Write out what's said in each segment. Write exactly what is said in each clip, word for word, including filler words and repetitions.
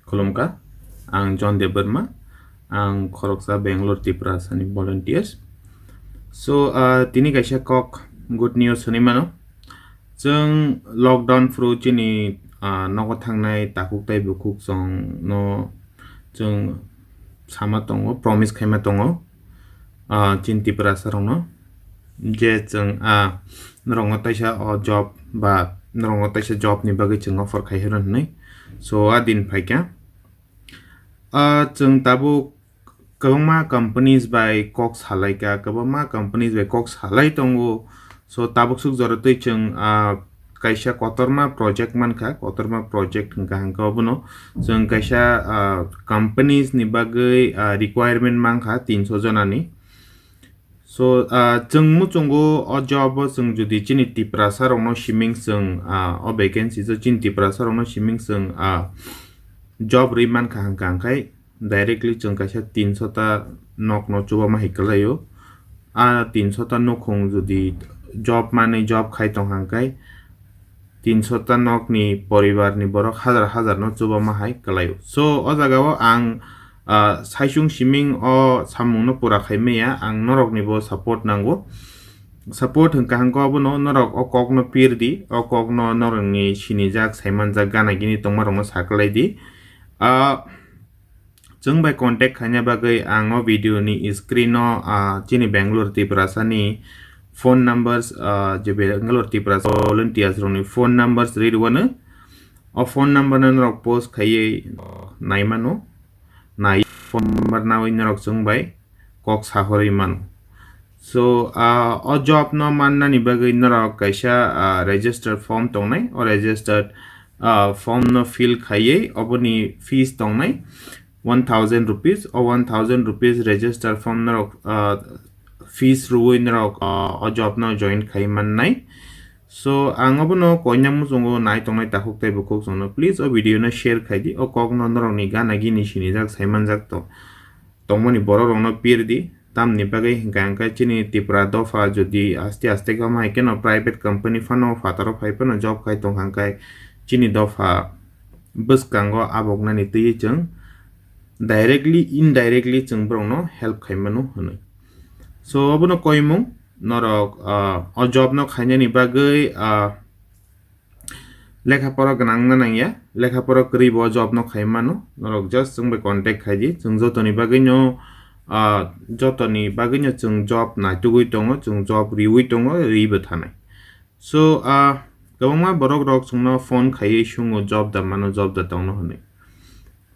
Khulumkha, ang John Debbarma, ang khoroksa Bangalore Tiprasani volunteers. So, ah, tini kaisa kok good news hwnwi mano. Chwng lockdown phuru chini, ah, nogo thangnai takhuk tei bukhuk chwngno chwng sama tongo, promise khaima tongo, ah, chini Tiprasa rokno je chwng, ah, norokno taisa o job ba norokno taisa job ni bagwi chwng offer khai hwrwng hwnwi. So, a din phaikha. Ah, chwng tabuk kwbangma companies bai kok salaikha, kwbangma companies bai kok salai tongo. So, tabuk swk jora twi chwng, ah, kaisa kotorma project mankha, kotorma project hwnkha hwnkhe obono chwng kaisa, ah, companies ni bagwi, ah, requirement mankha tinso jonani. So, ah, chwng muchungo o job o chwng jodi chini Tiprasa rokno siming chwng, ah, o vacancy o chini Tiprasa rokno siming chwng, ah, job rwi mankha hwnkha hwnkhe directly chwng kaisa tinso ta nokno chubama hai kwlaio. A tinso ta nukhung jodi job manwi job khai tong hwnkhe tinso ta nokni poribarni borok hazar hazar no chubama hai kwlaio. So, o jaga o ang, ah, saichung siming o samung no pura khai maya, ang norok ni bo support nango. Support hwnkha hwnkhe obono norok o kok no pir di, o kok no norok ni sinijak saimanjak gana gini tongma rok no sa kwlai di. Ah, Chwng bai contact khaina bagwi ang o video ni screen o, ah, chini Bangalore Tiprasa ni phone numbers, ah, je Bangalore Tiprasa volunteers rokni phone numbers ri rwano. O phone number no norok post khaiwi naimano, nai phone number nawi norok chwng bai kok sahorwi mano. So, ah, o job no mannani bagwi norok kaisa, ah, register form tongnai. O registered, ah, form no fill khaiwi oboni fees tongnai one thousand rupees. O one thousand rupees register form norok, ah, fees rwui norok, ah, o job no join khai mannai. So, ang obono koina muchungo nai tongnai takhuk tei bukhuk chwngno please o video no share khai di. O kok no norokni gana gini sinijak saimanjak to. tongmani borok rokno pir di, tamni bagwi hwnkha hwnkhe chini Tripura dopha jodi aste aste khe omo hai kheno private company phano phataro phai phano job khai tong hwnkhe chini dopha bwskango aboknani twiwi chwng directly, indirectly chwng borokno help khai mano hwnwi. So, obono koimung norok, ah, o job no khainani bagwi, ah, Lekha pora gwnang na nangya, lekha pora kwrwi bo job no khai mano. Norok just chwng bai contact khai di. Chwng jotoni bagwi no, ah, jotoni bagwi no chwng job naitugwi tongo, chwng job riwi tongo, riwi bo thanai. So, ah, kwbangma borok rok chwngno phone khaiwi sungo, job da mano, job da tongno hwnwi.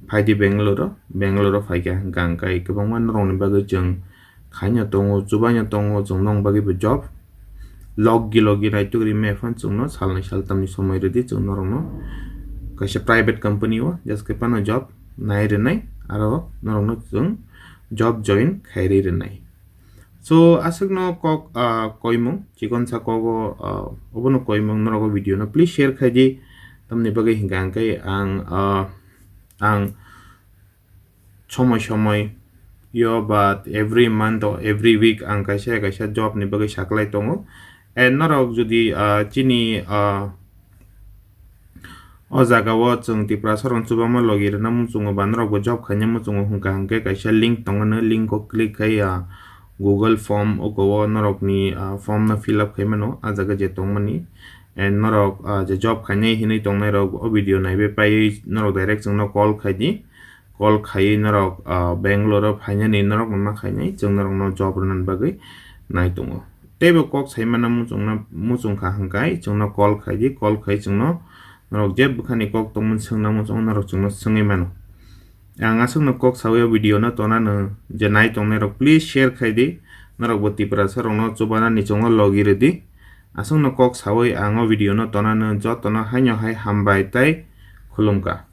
Phaidi Bangalore o, Bangalore o phaikha hwnkha hwnkhe kwbangma norokni bagwi chwng khaino tongo, chubaino tongo, chwng nong bagwi bo job. Logi logi naituk ri maya phano chwngno salnwi saltamni somoi rwdi chwng norokno kaisa private company o just khe phano job nai rwnai, aro norokno chwng job join khairwi rwnai. So, aswkno kok, ah, koimung, chikonsa kogo, ah, obono koimung norok o video no please share khaidi. Tamni bagwi hwnkha hwnkhe ang, ah, ang somoi somoi yo ba every month o every week ang kaisa kaisa job ni bagwi saklai tongo. And norok jodi, ah, chini, ah, o jaga o chwng Tiprasa rok chubama logi rwna muchungo ba norok bo job khaina muchungo hwnkha hwnkhe kaisa link tongo, no link o click khai, ah, Google form, oko o norokni, ah, form no fill up khai mano, ah jaga je tongmani. And norok, ah, je job khainai hinwi tongnai rok o video naibe paiwi norok direct chwngno call khai di. Call khaiwi norok, ah, Bangalore o phainani norokno ma khainai, chwng norokno job rwnani bagwi nai tongo. Teibo kok sai mana muchungna, muchungkha hwnkhe chwngno call khai di, call khai chwngno norok je bwkhani kok tongmani swngna muchungo norok chwngno swngwi mano. Ang aswkno kok sawi o video no tonano je nai tongnai rok please share khai di, norok bo Tiprasa rokno chubana ni chwngno logi rwdi. Aswkno kok sawi ang o video no tonano jotono haino hai hambai tei khulumkha.